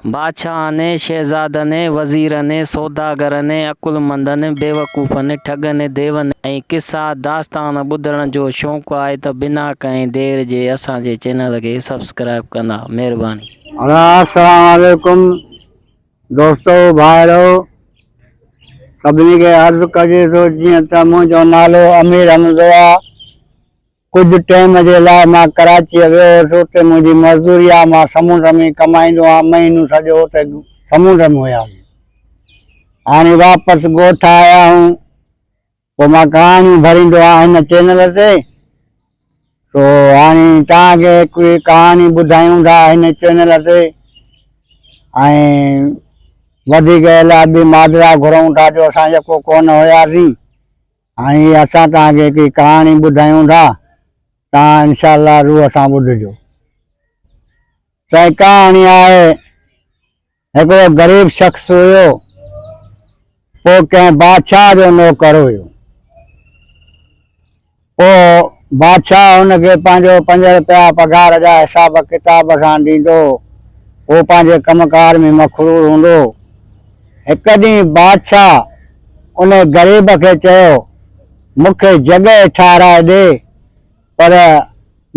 بادشاهن، شهزادن، وزيرن، سوداگرن، عقلمندن، بيوقوفن، ٺڳن، ديون ۽ قصا داستان ٻڌڻ جو شوق آهي ته بنا ڪنهن دير جي اسان جي چينل کي سبسڪرائب ڪندا. مهرباني. السلام عليڪم دوستو ڀائرو سڀني کي عرض ڪجي ٿو جيئن ته منهنجو نالو امير حمزو آ ڪجهه ٽيم جي لاء مان ڪراچيء ويو هوس، اتي منهنجي مزدوري آ، مان سمنڊ ۾ ڪمائيندو هان، مهينو سڄو اتي سمنڊ ۾ هياسين. هاڻي واپس ڳوٺ آيا آهيون، پوء مان ڪهاڻيون ڀريندو آهيان هن چينل تي، سو هاڻي توهان کي هڪڙي ڪهاڻي ٻڌايون ٿا هن چينل تي ۽ وڌيڪ لاء به ماجرا گهرون ٿا جو اسان يڪو ڪونه هياسين. هاڻي اسان توهان کي هڪڙي ڪهاڻي ٻڌايون ٿا، توهان انشاء الله روح سان ٻڌجو. سائين ڪهاڻي آهي، هڪڙو غريب شخص هيو، پوء ڪنهن بادشاهه جو نوڪر هيو. پوء بادشاهه هن کي پنهنجو پنج رپيا پگهار جا حساب ڪتاب سان ڏيندو هو. هو پنهنجي ڪم ڪار ۾ مخرور هوندو هو. هڪ ڏينهن بادشاهه ان غريب کي چيو، مون کي جڳهه ٺاهرائي ڏي، پر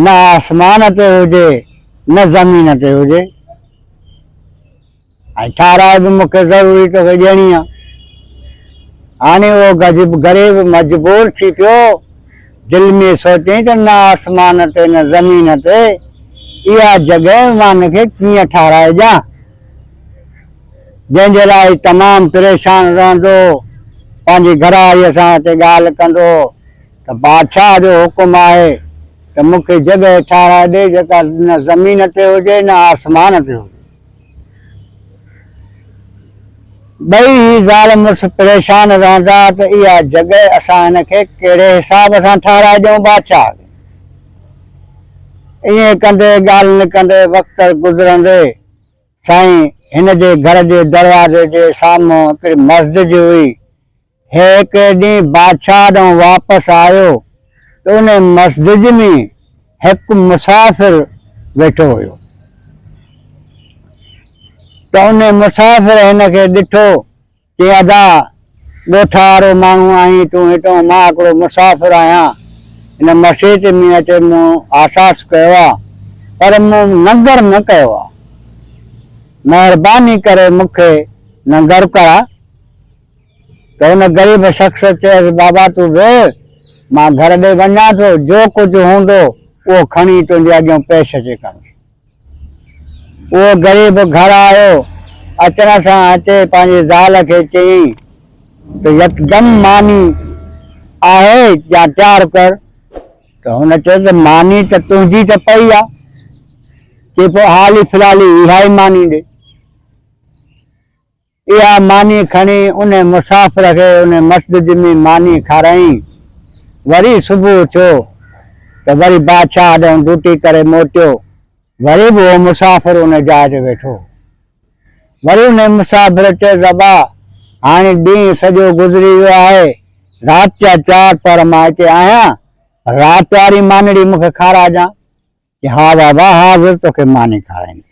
نه آسمان تي هجي نه زمين تي هجي. ۽ ٺاهرائي به مون کي ضروري توکي ڏيڻي آ. هاڻي اهو غريب مجبور ٿي پيو. دل ۾ سوچيائين ته نه آسمان تي نه زمين تي اها جڳهه مان کي ڪيئن ٺاهرائي ڏيان. جنهن جي لاء هي تمام پريشان رهندو هو. پنهنجي گهرواريء سان اچي ڳالهه ڪندو هو ته بادشاهه جو حڪم آهي ته مون کي جڳهه ٺاهرائي ڏي جيڪا نه زمين تي هجي نه آسمان تي هجي. ٻئي هي زال مڙس پريشان رهندا ته اها جڳهه اسان هن کي ڪهڙي حساب سان ٺاهرائي ڏيون بادشاهه کي. ائين ڪندي ڳالهين ڪندي وقت گذرندي سائين هن جي گهر جي دروازي جي سامهون هڪڙي مسجد هئي هڪ ڏينهن بادشاهه ڏانهن واپس آيو ته ان مسجد ۾ هڪ مسافر ويٺو هيو ته ان مسافر هن کي ڏٺو چي ادا ڳوٺ وارو ماڻهو آهين تون هتان مان هڪڙو مسافر آهيان هن مسيت ۾ اچي مون آساس ڪيو آ پر مون ننگر نه ڪيو آ مهرباني ڪري مون کي ننگر ڪراء. ته ان غريب شخص چيس، بابا تون ويهه، مان گهر ڏي وڃان ٿو، جو ڪجهه هوندو اهو کڻي تنهنجي اڳيان پيش اچي ڪندس. اهو غريب گهر آيو، اچڻ سان اچي پنهنجي زال کي چيائين ته يڪدم ماني آهي يا تيار ڪر. ته هن چيو ته ماني ته تنهنجي ته پئي آ. چي پوء حالي في الحال اها ئي ماني ڏي. اها ماني کڻي ان مسافر کي ان مسجد ۾ ماني کارائين. وري صبح ٿيو ته وري بادشاهه ڏانهن ڊوٽي ڪري موٽيو. وري به اهو مسافر ان جاء تي ويٺو هو. وري ان مسافر چيس ابا هاڻي ڏينهن سڄو گذري ويو آهي، رات جا چار پهر مان هتي آهيان، رات واري مانڙي مون کي کاراجان. چي ها بابا حاضر توکي ماني کارائيندس.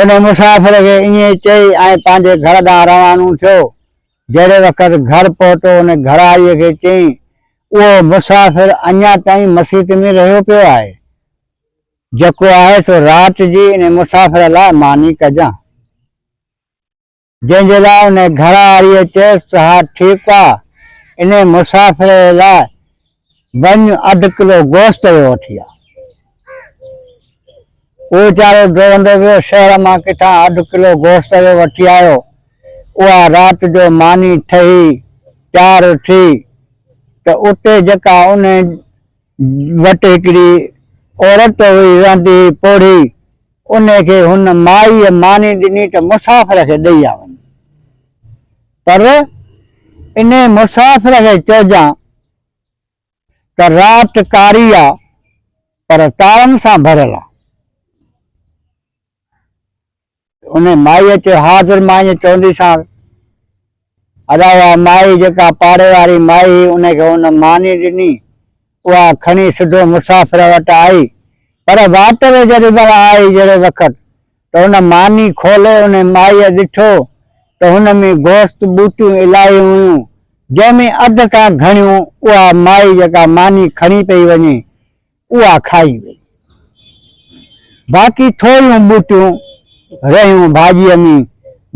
ان مسافر کي ائين چئي ۽ پنهنجي گهر ڏانهن روانو ٿيو. جهڙي وقت گهر پهتو ان گهرواريء کي چيائين، اهو مسافر اڃا تائين مسيت ۾ رهيو پيو آهي. جيڪو آهي سو رات جي ان مسافر لاء ماني ڪجان. جنهن جي لاء ان گهر واريء چيس ته ها ٺيڪ آ، انهي مسافر جي لاء وڃ اڌ ڪلو گوشت جو وٺي آ. اهو ويچارو ڊوڙندو ويو شهر مان ڪٿان اڌ ڪلو گوشت جو وٺي آيو. اها رات جو ماني ٺهي تيار ٿي ته اتي جيڪا انهي وٽ هڪڙي عورت هئي رهندي هئي پوڙهي، انهي کي هن مائيء ماني ڏني ته مسافر کي ڏئي آ وڃ. پر انهي مسافر کي چئجان ته رات ڪاري آ پر تارن سان ڀريل آ. انهيء مائيء چيو، حاضر مان ائين چونديسانس. ادا اها مائي جيڪا پاڙي واري مائي هئي ان کي هن ماني ڏني، اها کڻي سڌو مسافر وٽ آئي. پر واٽ ۾ جيڏي مهل آئي جهڙي وقت ته ته ان ماني کولي ان مائيء ڏٺو ته هن ۾ گوشت ٻوٽيون الاهي هيون، جنهن ۾ اڌ کان گهڻيون اها مائي جيڪا ماني کڻي پئي وڃي، اها کائي وئي. باقي ٿوريون ٻوٽيون رهيون ڀاڄيء ۾،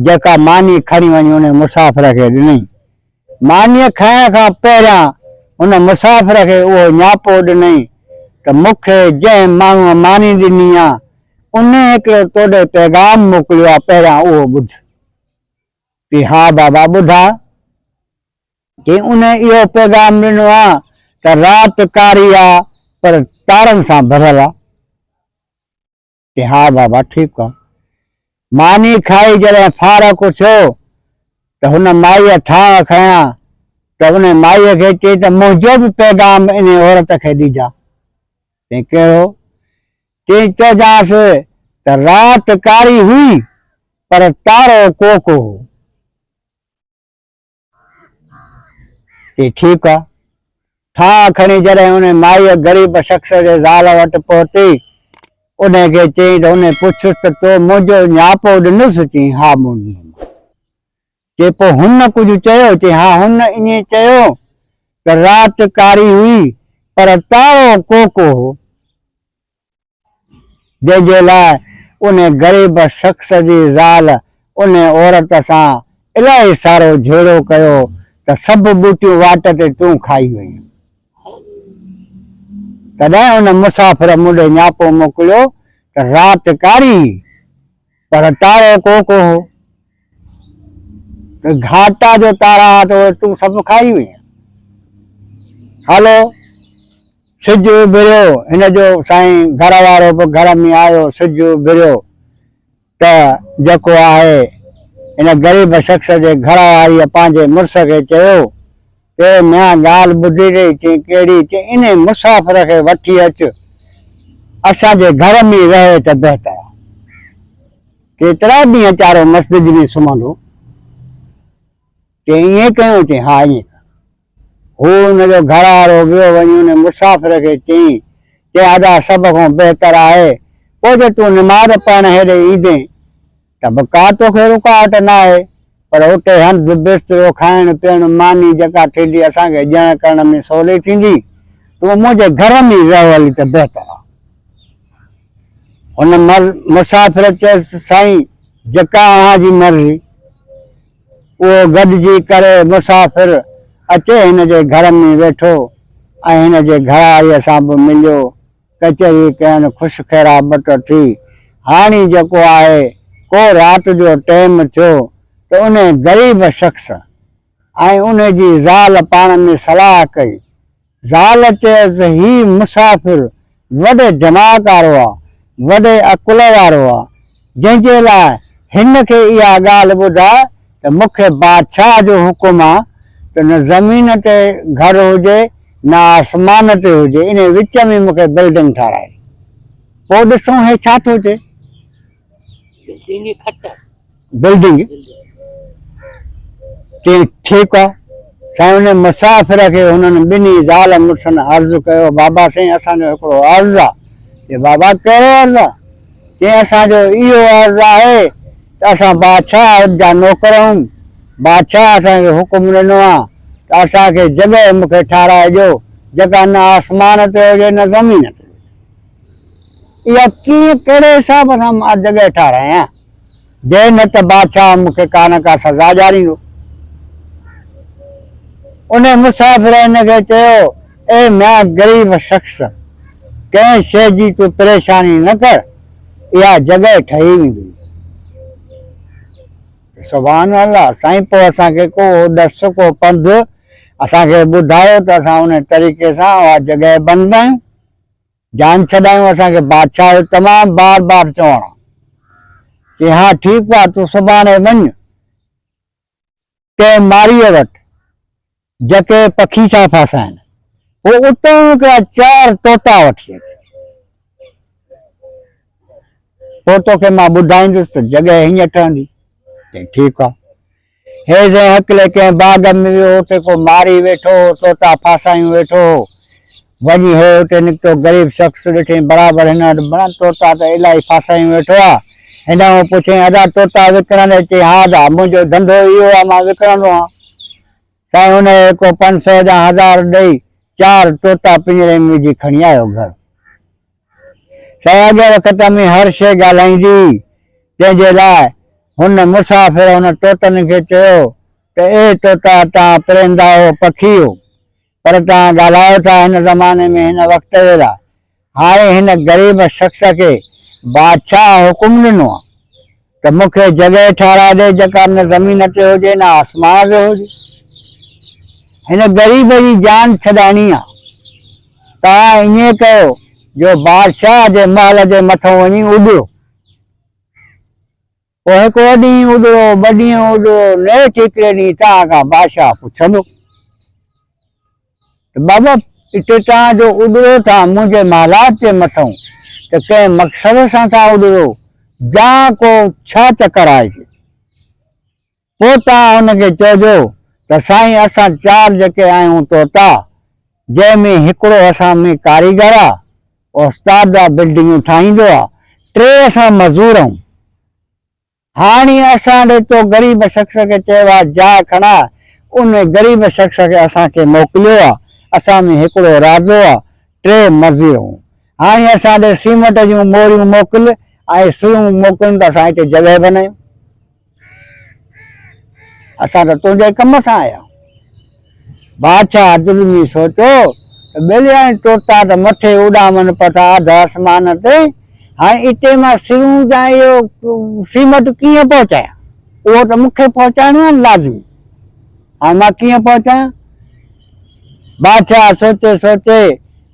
جيڪا ماني کڻي وڃي ان مسافر کي ڏنئي. مانيء کائڻ کان پهريان هن مسافر کي اهو نياپو ڏنئي ته مون کي جنهن ماڻهوء ماني ڏني آ، انهيء هڪڙو توڏي پيغام موڪليو آ، پهريان اهو ٻڌ. چي ها بابا ٻڌاء. چي انهيء اهو پيغام ڏنو آ ته رات ڪاري آ پر تارن سان ڀريل آ. چي ها بابا ٺيڪ آ. ماني کائي جڏهن فارغ ٿيو ته هن مائيء ٿانء کنيا ته ان مائيء کي چي ته منهنجو به پيغام انهي عورت کي ڏجان. چيائين ڪهڙو؟ چيائين چئجانس ته رات ڪاري هئي پر تارو ڪو ڪو هو. چي ٺيڪ آ. ٿانء کڻي جڏهن انهي مائيء غريب شخص جي زال وٽ پهتي، انهي کي چيائين ته انهي پڇيس ته تو منهنجو نياپو ڏنس؟ چيائين ها مون ڏنومانس. چي پوء هن ڪجهه چيو؟ چيائين ها هن ائين چيو ته رات ڪاري هئي پر تارو ڪو ڪو هو. جنهن جي لاء انهي غريب شخص جي زال انهي عورت سان الاهي سارو جهيڙو ڪيو ته سڀ ٻوٽيون واٽ تي تون کائي وئين. تڏهن ان مسافر مون ڏي نياپو موڪليو ته رات ڪاري هئي پر تارو ڪو ڪو هو ته گهاٽا جو تارا ها ته اهي تون سڀ کائي وئين. هلو. سج اڀريو، هن جو سائين گهر وارو به گهر ۾ آيو، سج اڀريو ته جيڪو آهي هن غريب شخص جي گهر واريء پنهنجي مڙس کي چيو ته اي ميان ڳالهه ٻڌي ڏي، چيائين ڪهڙي، چيائين انهي مسافر کي وٺي اچ، اسان جي گهر ۾ رهي ته بهتر آ. ڪيترا ڏينهن چارو مسجد ۾ سمهندو. چيائين ائين ڪيون؟ چيائين ها ائين ڪيون. هو ان جو گهر وارو ويو وڃي ان مسافر کي چيائين، چي ادا سڀ کان بهتر آهي پوء جي تون نماز پڙهڻ هيڏي ايندين ته به ڪا توکي رڪاوٽ ناهي پر اتي هنڌ بسترو کائڻ پيئڻ ماني جيڪا ٿيندي اسان کي ڏيڻ ڪرڻ ۾ سولي ٿيندي تون منهنجي گهر ۾ ئي رهه هلي ته بهتر آهي. هن مسافر چيس سائين جيڪا اوهان جي مرضي. اهو گڏجي ڪري مسافر اچي هن جي گهر ۾ ويٺو ۽ هن جي گهرواريء سان به مليو، ڪچهري ڪين، خوش خيرآبت ٿي. هاڻي جيڪو آهي ڪو رات جو ٽيم ٿيو ته انهي غريب شخص ۽ انهي جي زال پاڻ ۾ صلاح ڪئي زال چيس ته هي مسافر وڏي دماغ وارو آ، وڏي عقل وارو آ، جنهن جي لاء هن کي اها ڳالهه ٻڌاء ته مون کي بادشاهه جو حڪم آ ته نه زمين تي گهر هجي نه آسمان تي هجي، انهي وچ ۾ مون کي بلڊنگ ٺاهرائي ڏي. پوء ڏسون هي ڇا ٿو چئي. بلڊنگ کٽ. بلڊنگ چيائين ٺيڪ آ سائين ان مسافر کي هنن ٻنهي زال مڙسن عرض ڪيو بابا سائين اسان جو هڪڙو عرض آ چي بابا ڪهڙو عرض آ چيائين اسان جو اهو عرض آهي ته اسان بادشاهه جا نوڪر آهيون بادشاهه اسان کي حڪم ڏنو آ ته اسان کي جڳهه مون کي ٺاهرائي ڏيو جيڪا نه آسمان تي هجي نه زمين تي هجي اها ڪيئن ڪهڙي حساب سان مان جڳهه ٺاهرايان جي نه ته بادشاهه مون کي ڪا نه ڪا سزا ڏياريندو. انهيء مسافر هن کي چيو، اي ميان غريب شخص! ڪنهن شيء جي تون پريشاني نه ڪر، اها جڳهه ٺهي ويندي. سبحان الله! سائين پوء اسان کي ڪو ڏس ڪو پنڌ اسان کي ٻڌايو ته اسان انهيء طريقي سان اها جڳهه بنرايون. جان ڇڏايون اسان کي بادشاهه جو تمام بار بار چوڻ آ. چي ها ٺيڪ آ تون سڀاڻي وڃ ڪنهن ماريء وٽ جتي پکي ٿا ڦاسائن پوء اتان هڪڙا چار طوطا وٺي اچ پوء توکي مان ٻڌائيندس ته جڳهه هيئن ٺهندي. چي ٺيڪ آ. هيز ۽ هڪلي ڪنهن باغ ۾ ويو، اتي ڪو ماري ويٺو هو، طوطا ڦاسايون ويٺو هو. وڃي هي اتي نڪتو، غريب شخص ڏٺئين برابر هن وٽ بڻا طوطا ته الاهي ڦاسايون ويٺو آ. هن کان پڇيائين، ادا طوطا وڪڻندين؟ چيائين، ها ادا، منهنجو ڌنڌو اهو آهي، مان وڪڻندو آهيان. سائين هن کي ڪو 500 يا هزار ڏئي چار طوطا پڃري ۾ وجهي کڻي آيو گهر. سائين اڳئين وقت ۾ هر شيء ڳالهائيندي هئي، تنهن جي لاء هن مسافر هن طوطن کي چيو ته اي طوطا توهان پرندا هو، پکي هو، پر توهان ڳالهايو ٿا هن زماني ۾ هن وقت جي لاء. هاڻي هن غريب شخص کي بادشاهه حڪم ڏنو آهي ته مون کي جڳهه ٺهرائي ڏي جيڪا نه زمين تي هجي نه آسمان تي هجي. هن غريب جي جان ڇڏائڻي آهي. توهان ائين ڪيو جو بادشاهه جي محل جي مٿئون وڃي اڏيو. پوء هڪڙو ڏينهن اڏيو، ٻه ڏينهن اڏيو، نيٺ هڪڙي ڏينهن توهان کان بادشاهه پڇندو ته بابا اتي توهان جو اڏرو ٿا منهنجي محلات جي مٿئون ته ڪنهن مقصد سان ٿا اڏرو يا ڪو ڇا چڪر آهي هتي؟ پوء توهان هن کي چئجو ته سائين اسان چار جيڪي آهيون طوطا، جنهن ۾ هڪڙو اسان ۾ ڪاريگر آ، استاد آ، بلڊنگون ٺاهيندو آ، ٽي اسان مزور آهيون. هاڻي اسان ڏي تو غريب شخص کي چيو آ جاء کڻاء، ان غريب شخص کي اسان کي موڪليو آ، اسان ۾ هڪڙو رازو آ، ٽي مزور آهيون. هاڻي اسان ڏي سيمنٽ جون موريون موڪل ۽ سرون موڪلن ته اسان هتي جڳهه بنايون. اسان ته تنهنجي ڪم سان آيا آهيون. بادشاهه دل ۾ سوچيو ته ٻيلي هاڻي طوطا ته مٿي اڏامن پيا ٿا اڌ آسمان تي، هاڻي اتي مان سرون يا اهو سيمٽ ڪيئن پهچايان؟ اهو ته مون کي پهچائڻو آهي نه لازمي. هاڻي مان ڪيئن پهچايان؟ بادشاهه سوچي سوچي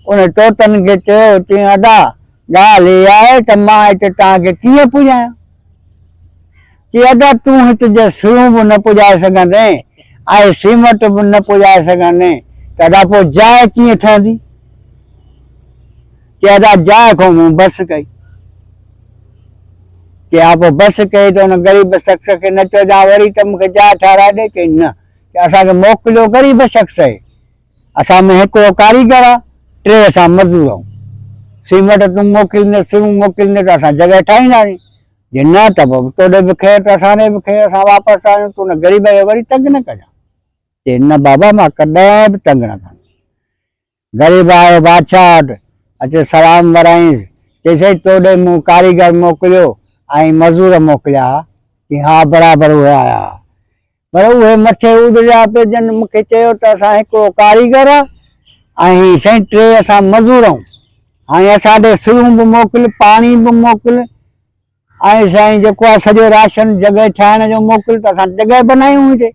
ان طوطن کي چيو، چيائين ادا ڳالهه اها آهي ته مان هتي توهان کي ڪيئن پڄايان؟ چي ادا تون هت جي سرون به نه پڄائي سگهندين ۽ سيمٽ به نه پڄائي سگهندين ته ادا پوء جاء ڪيئن ٺهندي؟ چي ادا جاء کان مون بس ڪئي. چي ها پوء بس ڪئي ته ان غريب شخص کي نه چئجان وري ته مون کي جاء ٺهرائي ڏي؟ چي نه، چي اسان کي موڪليو غريب شخص اهي. اسان ۾ هڪڙو ڪاريگر آ، ٽي اسان مزور آهيون. سيمٽ تون موڪليندين، سرون موڪليندين ته اسان جڳهه ٺاهينداسين. جي نه ته پوء توڏي به خير ته اسان ڏي به خير، اسان واپس ٿا وڃون، تون ان غريب کي وري تنگ نه ڪجان. چي نه بابا مان ڪڏهن به تنگ نه ڪندس. غريب آيو بادشاهه وٽ، اچي سلام ورائينس، چي سائين توڏي مون ڪاريگر موڪليو ۽ مزور موڪليا ها؟ چي ها برابر اهي آيا ها. پر اهي مٿي اڏريا پئي جن مون کي چيو ته اسان هڪڙو ڪاريگر آ ۽ سائين ٽي اسان مزور آهيون هاڻي اسان ڏي سرون به موڪل پاڻي به موڪل ۽ سائين جيڪو آ سڄو راشن جڳهه ٺاهڻ جو موڪل ته اسان جڳهه بنايون هتي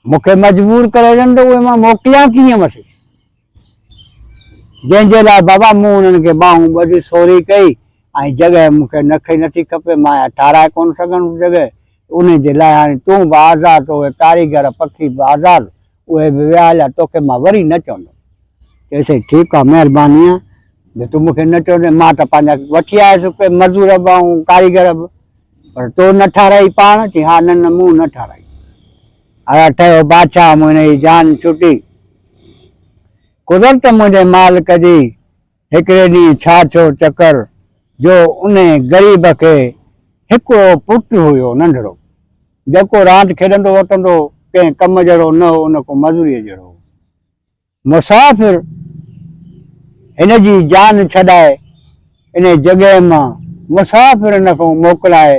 مون کي مجبور ڪري ڏن ته اهي مان موڪليان ڪيئن مٿي جنهن جي لاء بابا مون انهن کي ٻانهون ٻڌي سوري ڪئي ۽ جڳهه مون کي نه نٿي کپي، مان اها ٺاهرائي ڪونه سگهندس جڳهه، انهي جي لاء هاڻي تون به آزاد، اهي ڪاريگر پکي به آزاد، اهي به ويا هليا، توکي مان وري نه چوندس. چيس سائين ٺيڪ آ مهرباني آ جو تون مون کي نه چوندين، مان ته پنهنجا وٺي آيس ڪي مزور به ۽ ڪاريگر به، پر تو نه ٺاهرائي پاڻ؟ چيائين ها نه نه مون نه ٺاهرائي. ادا ٺهيو بادشاهه مون هن جي جان ڇٽي. قدرت منهنجي مالڪ جي هڪڙي ڏينهن ڇا ٿيو چڪر جو انهي غريب کي هڪڙو پٽ هيو ننڍڙو جيڪو راند کيڏندو وتندو هو ڪنهن ڪم جهڙو نه هو نه ڪو مزوريء جهڙو هو. مسافر هن جي جان ڇڏائي انهي جڳهه مان مسافر هن کان موڪلائي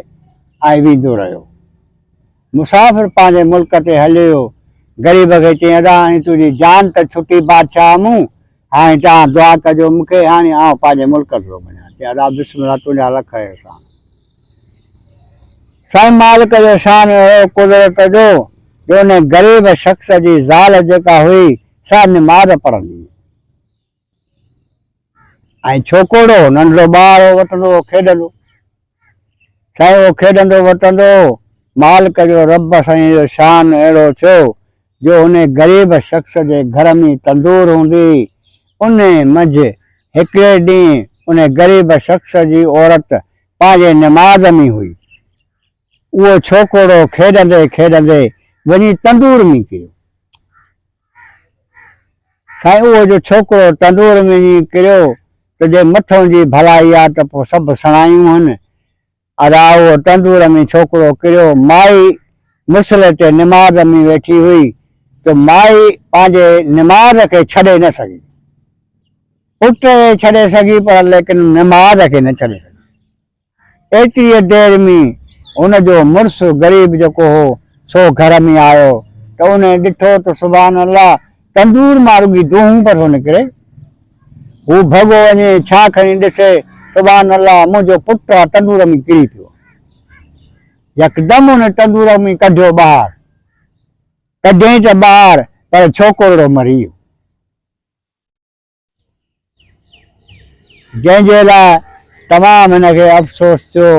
۽ ويندو رهيو. مسافر پنهنجي ملڪ تي هليو ويو. غريب کي چيائين ادا هاڻي تنهنجي جان ته ڇٽي بادشاهه مون، هاڻي توهان دعا ڪجو مون کي، هاڻي آئون پنهنجي ملڪ تي ٿو وڃان. چيائين ادا بسم الله تنهنجا لک احسان. سائين مالڪ جو شان اهڙو قدرت جو، جو ان غريب شخص جي زال جيڪا هئي سا نماز پڙهندي هئي ۽ ڇوڪوڙو هو، ننڍڙو ٻار هو، وتندو هو کيڏندو. سائين اهو کيڏندو وتندو هو، مالڪ جو رب سائين جو شان اهڙو ٿيو جو ان غريب شخص جي گهر ۾ تندور هوندي هئي، انهي منجهه هڪڙي ڏينهن ان غريب شخص جي عورت پنهنجي نماز ۾ هئي. اهو ڇوڪوڙو کيڏندي کيڏندي وڃي تندور ۾ ڪريو. سائين اهو جو ڇوڪرو تندور ۾ وڃي ڪريو ته جي مٿئون جي ڀلائي آ ته پوء سڀ سڻايون هن. ادا اهو تندور ۾ ڇوڪرو ڪريو، مائي مصلي تي نماز ۾ ويٺي هئي ته مائي پنهنجي نماز کي ڇڏي نه سگهي. پٽ کي ڇڏي سگهي پر ليڪن نماز کي نه ڇڏي سگهي. ايتريء دير ۾ هن جو مڙس غريب جيڪو هو سو گهر ۾ آيو ته ان ڏٺو ته سبحان الله تندور مان رڳي دونهون پيو ٿو نڪري. هو ڀڳو وڃي ڇا کڻي ڏسي سبحان الله منهنجو پٽ آ تندور ۾ ڪري پيو. يڪدم ان تندور ۾ ڪڍيو ٻاهر. ڪڍيائين ته ٻاهر پر ڇوڪرڙو مري ويو. جنهن جي لاء تمام هن کي افسوس ٿيو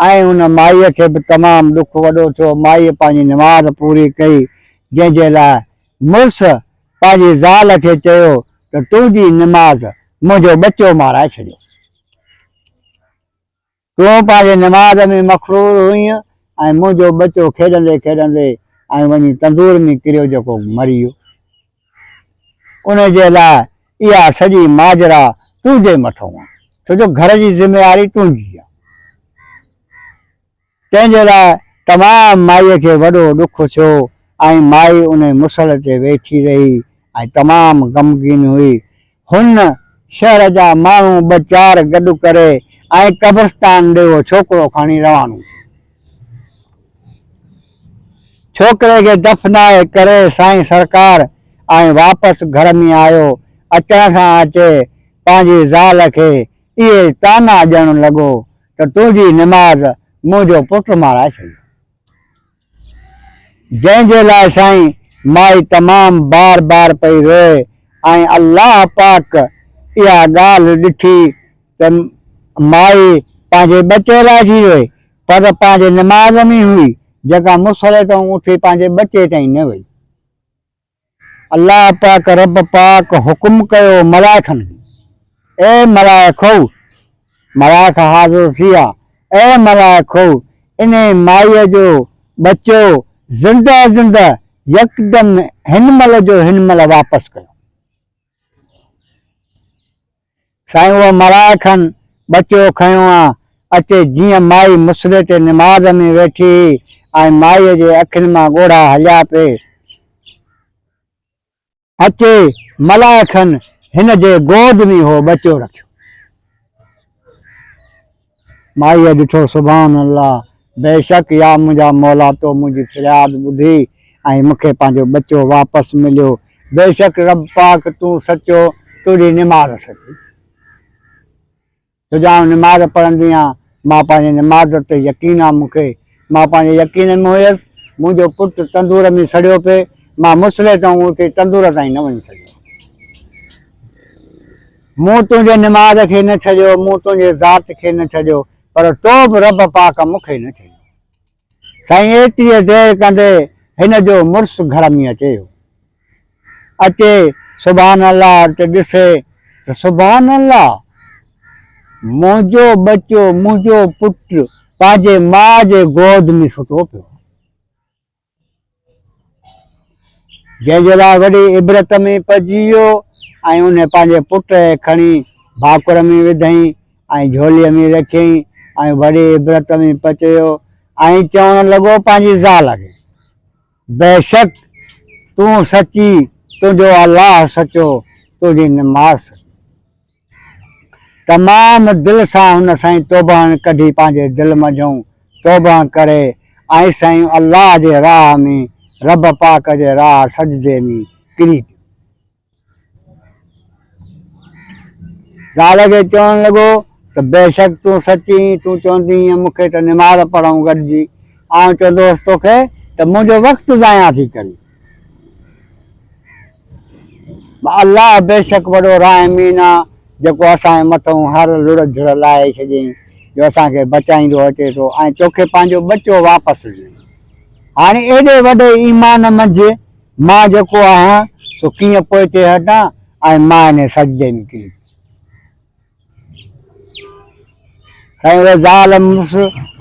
۽ ان مائيء کي به تمام ڏک وڏو ٿيو. مائيء پنهنجي نماز پوري ڪئي، جنهن جي لاء مڙس پنهنجي زال کي چيو ته تنهنجي نماز منهنجو ٻچو مارائي ڇڏيو. تون پنهنجي نماز ۾ مخرور هئينء ۽ منهنجو ٻچو کيڏندي کيڏندي ۽ وڃي تندور ۾ ڪريو جيڪو مري ويو. ان جي لاء اها سڄي ماجرا تنهنجي مٿئون آهي، ڇو جو گهر جي ذميواري تنهنجي آهي. تنهن جي لاء تمام مائيء کي وڏو ڏک ٿيو ۽ مائي انهي مصلي تي ويٺي رهي ۽ تمام غمگين هئي. هن شهر جا ماڻهو ٻه چار گڏ ڪري ۽ قبرستان ڏي اهو ڇوڪرو کڻي روانو ٿيو. ڇوڪري کي دفنائي ڪري سائين سرڪار ۽ واپس گهر ۾ آيو. اچڻ سان اچي پنهنجي زال کي اهي طعنا ڏيڻ لڳو ته تنهنجي نماز منهنجو پٽ مارائي ڇڏيو. جنهن جي لاء سائين مائي تمام بار بار پئي روئي ۽ الله پاڪ اها ڳالهه ڏٺي ته مائي پنهنجي ٻچي لاء ٿي روئي پر پنهنجي نماز ۾ هئي جيڪا مصلي تان اٿي پنهنجي ٻچي تائين نه وئي. الله پاڪ رب پاڪ حڪم ڪيو ملائڪن کي، اي ملائڪو! ملائڪ حاضر ٿيا، اي ملائڪو! انهي مائيء جو ٻچو زنده زنده يڪدم هن مهل جو هن مهل واپس ڪيو. سائين اهو ملائڪن ٻچو کنيو آ، اچي جيئن مائي مصلي تي نماز ۾ ويٺي هئي ۽ مائيء جي اکين مان ڳوڙها هليا پئي. اچي ملائڪن هن جي گود ۾ اهو ٻچو رکيو. مائيء ڏٺو سبحان الله! بيشڪ يا منهنجا مولا تو منهنجي فرياد ٻڌي ۽ مون کي پنهنجو ٻچو واپس مليو. بيشڪ رب پاڪ تون سچو، تنهنجي نماز سچي. ڇو جو آئون نماز پڙهندي آهيان، مان پنهنجي نماز تي يقين آ مون کي. مان پنهنجي يقين ۾ هيس، منهنجو پٽ تندور ۾ سڙيو پئي، مان مصلي تان اٿي تندور تائين نه وڃي سگهيس. مون تنهنجي نماز کي نه ڇڏيو، مون تنهنجي ذات کي نه ڇڏيو، پر تو به رب پاڪ مون کي نه ڇڏيو. سائين ايتريء دير ڪندي هن جو مڙس گهر ۾ اچي ويو. اچي سبحان الله ته ڏسي ته سبحان الله! منهنجو ٻچو، منهنجو پٽ پنهنجي ماء جي گود ۾ ستو پيو آهي. جنهن جي لاء وڏي عبرت ۾ پئجي ويو ۽ ان پنهنجي پٽ کي کڻي ڀاڪر ۾ وڌائين ۽ جهوليء ۾ رکيائين ۽ وڏي عبرت ۾ پچي ويو ۽ چوڻ لڳو پنهنجي زال کي، بيشڪ تون سچي، تنهنجو الله سچو، تنهنجي نماز سچي. تمام دل سان هن سائين توبهن ڪڍي پنهنجي دل منجهئون توبهن ڪري ۽ سائين الله جي راهه ۾ رب پاڪ جي راهه سجدي ۾ ڪري پيو. زال کي چوڻ لڳو ته بيشڪ تون سچي هئين، تون چوندي هئين مون کي ته نماز پڙهون گڏجي، آئون چوندو هوس توکي ته منهنجو وقت ضايع ٿي ڪرين. الله بيشڪ وڏو راحمين آ جيڪو اسان جي مٿئون هر لڙ جھڙ لاهي ڇڏيائين جو اسان کي بچائيندو اچي ٿو ۽ توکي پنهنجو ٻچو واپس ڏنائين. هاڻي ايڏي وڏي ايمان منجھ مان جيڪو آهيان سو ڪيئن پوئتي هٽان ۽ مان انهي سجدي ۾ ڪري پيس. سائين اهي زال مڙس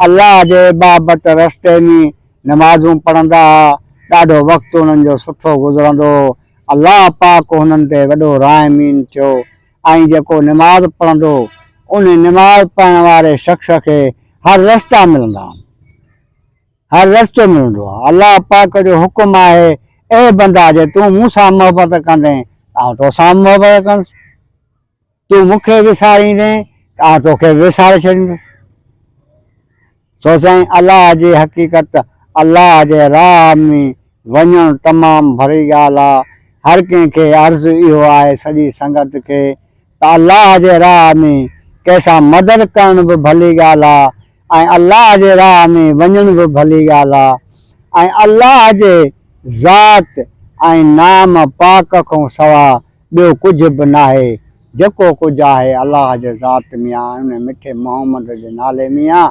الله جي عبادت رستي ۾ نمازون پڙهندا ها، ڏاڍو وقت انهن جو سٺو گذرندو هو، الله پاڪ هنن تي وڏو راحمين ٿيو ۽ جيڪو نماز پڙهندو انهي نماز پڙهڻ واري شخص کي هر رستا ملندا آهن. هر رستو ملندو آهي. الله پاڪ جو حڪم آهي، اي بندا جي تون مون سان محبت ڪندين ته آئون توسان به محبت ڪندس. تون مون کي وساريندين ته آئون توکي به وساري ڇڏيندس. سو سائين الله جي حقيقت الله جي راهه ۾ وڃڻ تمام ڀلي ڳالهه آ. هر ڪنهن کي عرض اهو آهي سڄي سنگت کي ته الله جي راهه ۾ ڪنهن سان مدد ڪرڻ به ڀلي ڳالهه آ ۽ الله جي راهه ۾ وڃڻ به ڀلي ڳالهه آ ۽ الله جي ذات ۽ نام پاڪ کان سوا ٻيو ڪجهه به ناهي، جيڪو ڪجهه آهي الله جي ذات ۾ آ ۽ ان مٺي محمد جي نالي ۾ آ،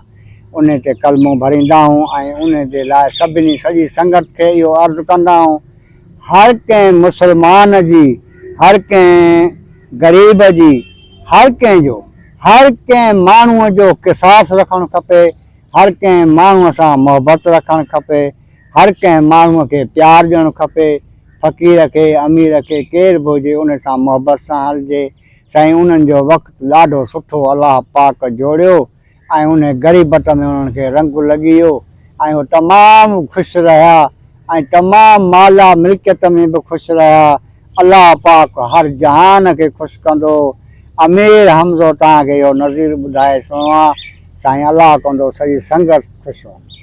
ان تي ڪلمو ڀريندا آهون ۽ ان جي لاء سڀني سڄي سنگت کي اهو عرض ڪندا آهون هر ڪنهن مسلمان جي، هر ڪنهن غريب جي، هر ڪنهن جو، هر ڪنهن ماڻهوء جو قصاص رکڻ کپي، هر ڪنهن ماڻهوء سان محبت رکڻ کپي، هر ڪنهن ماڻهوء کي پيار ڏيڻ کپي، فقير کي، امير کي، ڪير به هجي ان سان محبت سان هلجي. سائين انهن جو وقت ڏاڍو سٺو الله پاڪ جوڙيو ۽ انهي غريبت ۾ انهن کي رنگ لڳي ويو ۽ هو تمام خوش رهيا ۽ تمام مال ملڪيت ۾ به خوش رهيا. الله پاڪ هر جهان کي خوش ڪندو. امير حمزو توهان کي اهو نظير ٻڌائي سڻو آ. سائين الله ڪندو سڄي سنگت خوش هوندي.